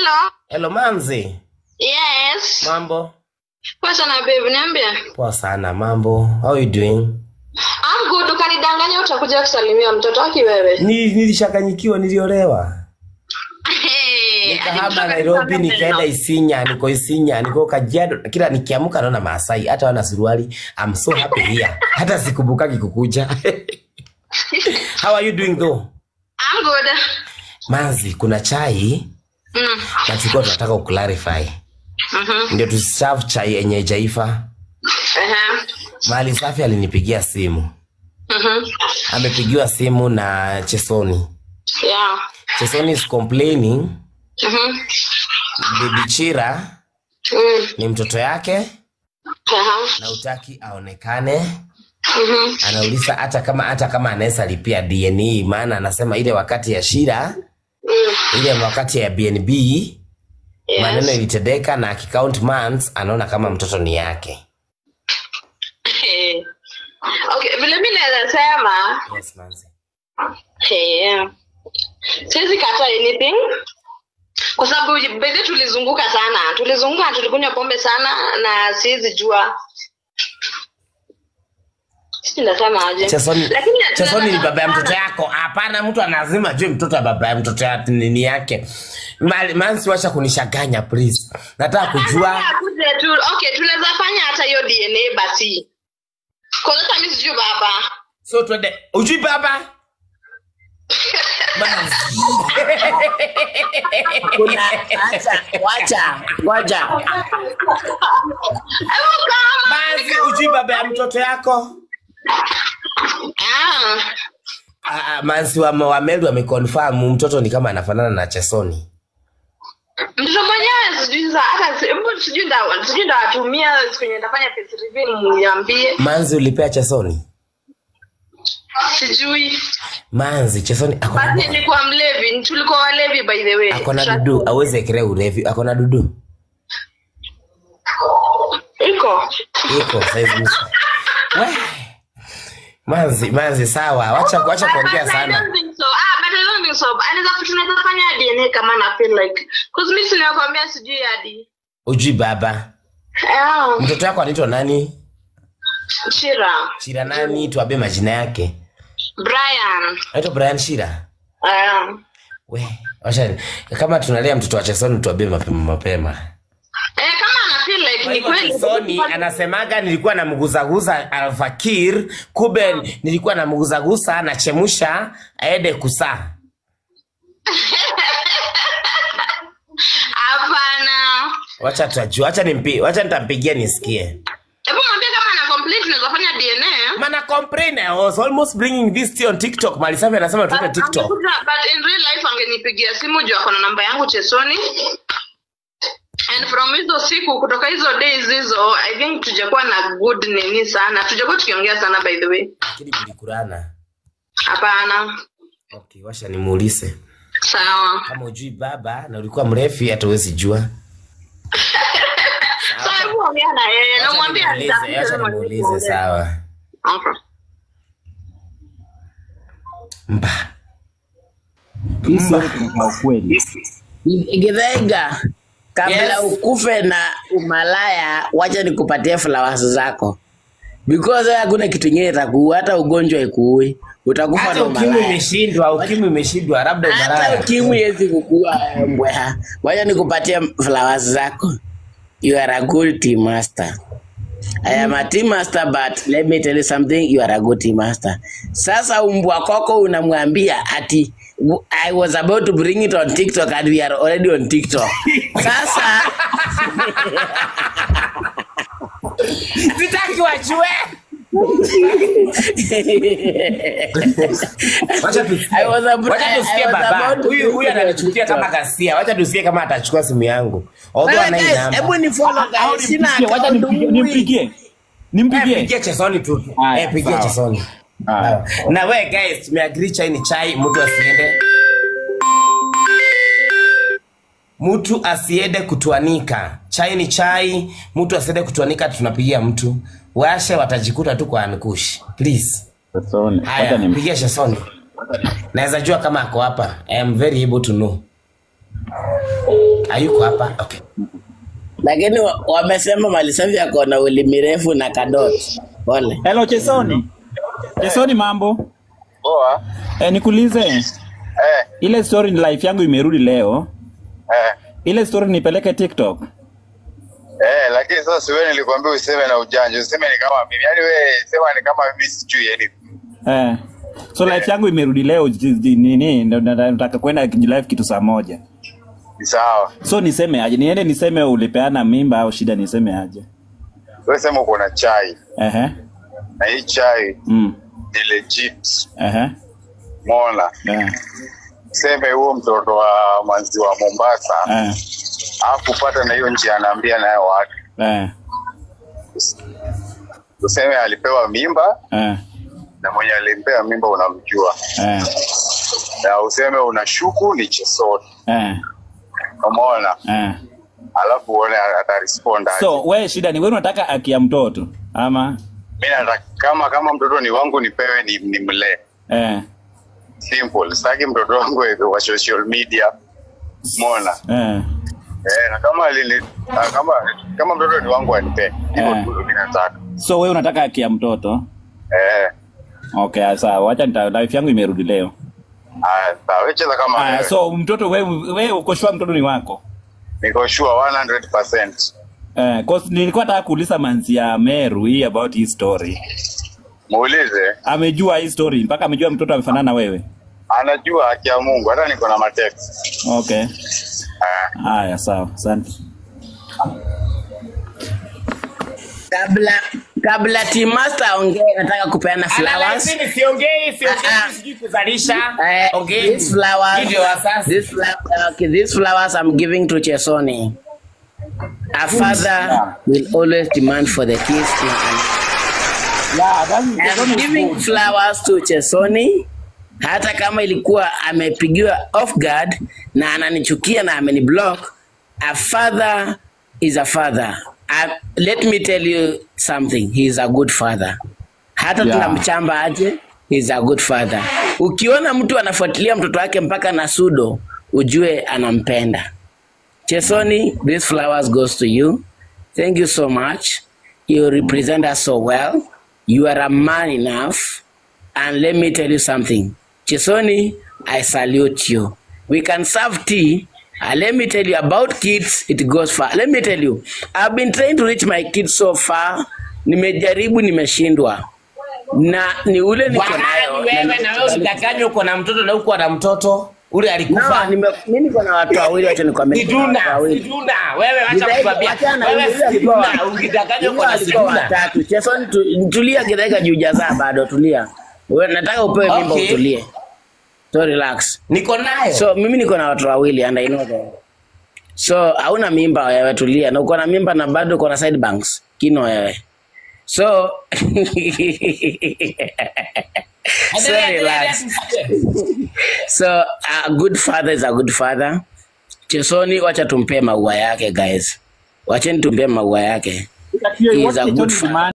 Hello. Hello Manzi. Yes. Mambo? Poa sana babe, niambie. Poa sana, mambo. How are you doing? I'm good. Ukanidanganya utakuja kusalimia mtoto wake wewe. Nilishakanyikiwa, niliolewa. Hey, nikahama Nairobi nikaenda Isinya, niko Isinya, niko Kajiado. Kila nikiamka naona Maasai, hata wana suruali. I'm so happy here. Hata sikumbukaki kukuja. How are you doing though? I'm good. Manzi, kuna chai. Na tulikuwa tunataka kuclarify. Ndio tuserve chai yenye jaifa. Mali Safi alinipigia simu. Amepigiwa simu na Chesoni. Yeah. Chesoni is complaining. Baby Chira ni mtoto yake. Na utaki aonekane. Anauliza hata kama anaweza lipia DNA, maana anasema ile wakati ya Shira, ile wakati ya BNB, yes, maneno ilitendeka na akicount months anaona kama mtoto ni yake. Okay, vile mimi naweza sema. Yes, Manzi. Yeah. Siwezi kata anything. Kwa sababu bebe tulizunguka sana. Tulizunguka, tulikunywa pombe sana na siwezi jua. Sina aje. Lakini Chesoni ni baba ya mtoto yako. Hapana, mtu anazima juu mtoto wa baba ya mtoto yake nini yake. Manzi, wacha kunishaganya please. Nataka kujua. Okay, tunaweza fanya hata hiyo DNA basi. Kwa sababu mimi sijui baba. So twende. Ujui baba? Manzi. Wacha, wacha. Manzi, ujui baba ya mtoto yako? Manzi wa Melu ameconfirm mtoto ni kama anafanana na Chesoni. Mtoto mwenyewe sijui hata sijui ndawatumia kwenye nitafanya face reveal mniambie. Manzi, ulipea Chesoni? Sijui. Manzi, Chesoni akona. Basi nilikuwa mlevi, tulikuwa walevi by the way. Akona dudu, aweze kelea ulevi, akona dudu. Iko. Iko size msa. We. Manzi sawa, wacha kuongea sana. I don't think so. But I don't think so. Anaweza tunaweza fanya DNA kama na feel like. Cause mimi sinakwambia sijui hadi. Ujui baba. Mtoto wako anaitwa nani? Shira. Shira nani? Tuabe majina yake. Brian. Anaitwa Brian Shira. We, wacha kama tunalea mtoto wa Chesoni tuabe mapema. Kama ana feel like ni kweli. Chesoni anasemaga nilikuwa namguzaguza Alfakir, kumbe nilikuwa namguzaguza na chemusha aende kusaa. Hapana. Wacha tutajua, wacha nitampigia nisikie. Hebu mwambie kama ana complain tunaweza fanya DNA. Mana complain, I was almost bringing this tea on TikTok. Mali Safi anasema tuende TikTok. But in real life angenipigia simu juu akona namba yangu Chesoni. And from hizo siku kutoka hizo days hizo I think tujakuwa na good nini sana. Tujakuwa tukiongea sana by the way. Lakini mlikurana? Hapana. Okay, washa nimuulize. Sawa. Kama hujui baba na ulikuwa mrefi hata huwezi jua. Sawa, hebu ongea na yeye na mwambie acha nimuulize sawa. Okay. Mba. Mba kweli. Githaiga, kabla yes, ukufe na umalaya, wacha nikupatie flowers zako. Because hakuna kitu kingine itakuua, hata ugonjwa ikuui. Utakufa na umalaya. Ukimwi imeshindwa, ukimwi imeshindwa, labda umalaya. Hata ukimwi haiwezi kukua mbweha. Wacha nikupatie flowers zako. You are a good team master. I am a team master, but let me tell you something, you are a good team master. Sasa umbwa koko unamwambia ati I was about to bring it on TikTok and we are already on TikTok. Sasa sitaki wajue. Wacha tusikie baba. Huyu ananichukia kama kasia. Wacha tusikie kama atachukua simu yangu. Although ana namba. Hebu ni follow guys. Sina wacha nimpigie. Nimpigie. Pigie Chesoni tu. Pigie Chesoni. Na we guys, tumeagree chai ni chai, mtu asiende. Mtu asiende kutuanika. Chai ni chai, mtu asiende kutuanika, tunapigia mtu. Washe watajikuta tu kwa ankushi. Please. Chesoni. Haya, pigia Chesoni. Naweza jua kama ako hapa. I am very able to know. Hayuko hapa. Okay. Lakini wamesema Malisafi ako na ulimi refu na kadot. Pole. Hello Chesoni. Chesoni, mambo? Poa. Nikuulize. Ile story ni life yangu imerudi leo. Ile story nipeleke TikTok. Lakini sasa wewe nilikwambia useme na ujanja, useme ni kama mimi. Yaani wewe sema ni kama mimi sijui yani. So life yangu imerudi leo nini, nataka kwenda live kitu saa 1. Ni sawa. So niseme aje? Niende niseme ulipeana mimba au shida niseme aje? Wewe sema uko na chai. Na hii chai ni legit. Mona. Sema huo mtoto wa manzi wa Mombasa. Hakupata na hiyo njia anaambia nayo watu. Useme alipewa mimba. Na mwenye alimpea mimba unamjua. Na useme unashuku ni Chesoni. Umeona? Alafu uone atarespond aje. So wewe shida ni wewe unataka haki ya mtoto ama? Mimi nataka kama mtoto ni wangu nipewe ni mlee. Simple. Sitaki mtoto wangu awe kwa social media. Umeona? Na kama mtoto ni wangu anipe. Hivyo ndivyo mimi nataka. So wewe unataka haki ya mtoto? Okay, sawa. Acha life yangu imerudi leo. Sawa, wewe cheza kama wewe. So mtoto wewe uko sure mtoto ni wako? Niko sure 100%. Cause nilikuwa nataka kuuliza manzi ya Meru hii about his story. Muulize. Amejua hii story mpaka amejua mtoto amefanana na wewe. Anajua haki ya Mungu, hata niko na matext. Okay. Haya, sawa. Asante. Kabla team master aongee, nataka kupeana flowers. Siongei, sijui kuzalisha. Ongei. These flowers. These flowers I'm giving to Chesoni. A father will always demand for the kids. I'm giving flowers to Chesoni. Hata kama ilikuwa amepigiwa off guard na ananichukia na ameniblock, a father is a father. Let me tell you something, he is a good father. Hata tunamchamba aje, he is a good father. Ukiona mtu anafuatilia mtoto wake mpaka na sudo, ujue anampenda. Chesoni, these flowers goes to you. Thank you so much. You represent us so well. You are a man enough. And let me tell you something. Chesoni, I salute you. We can serve tea. Let me tell you about kids, it goes far. Let me tell you, I've been trying to reach my kids so far. Nimejaribu, nimeshindwa. Na ni ule niko nayo. Wewe na wewe usidanganywe uko na mtoto na uko na mtoto. Ule alikufa. No, mimi niko na watu wawili, acha nikwambie. Siduna. Wewe acha kukwambia. Wewe siduna, ukidanganywa uko na siduna. Watatu. Chesoni, tulia kidogo juu hujazaa bado, tulia. Wewe nataka upewe mimba utulie. So relax. Niko nayo. So mimi niko na watu wawili and I know them. So hauna mimba wewe, tulia. Na uko na mimba na bado uko na side banks. Kino wewe. So so relax. So a good father is a good father. Chesoni, wacha tumpe maua yake guys. Wacheni tumpe maua yake. He is a good father.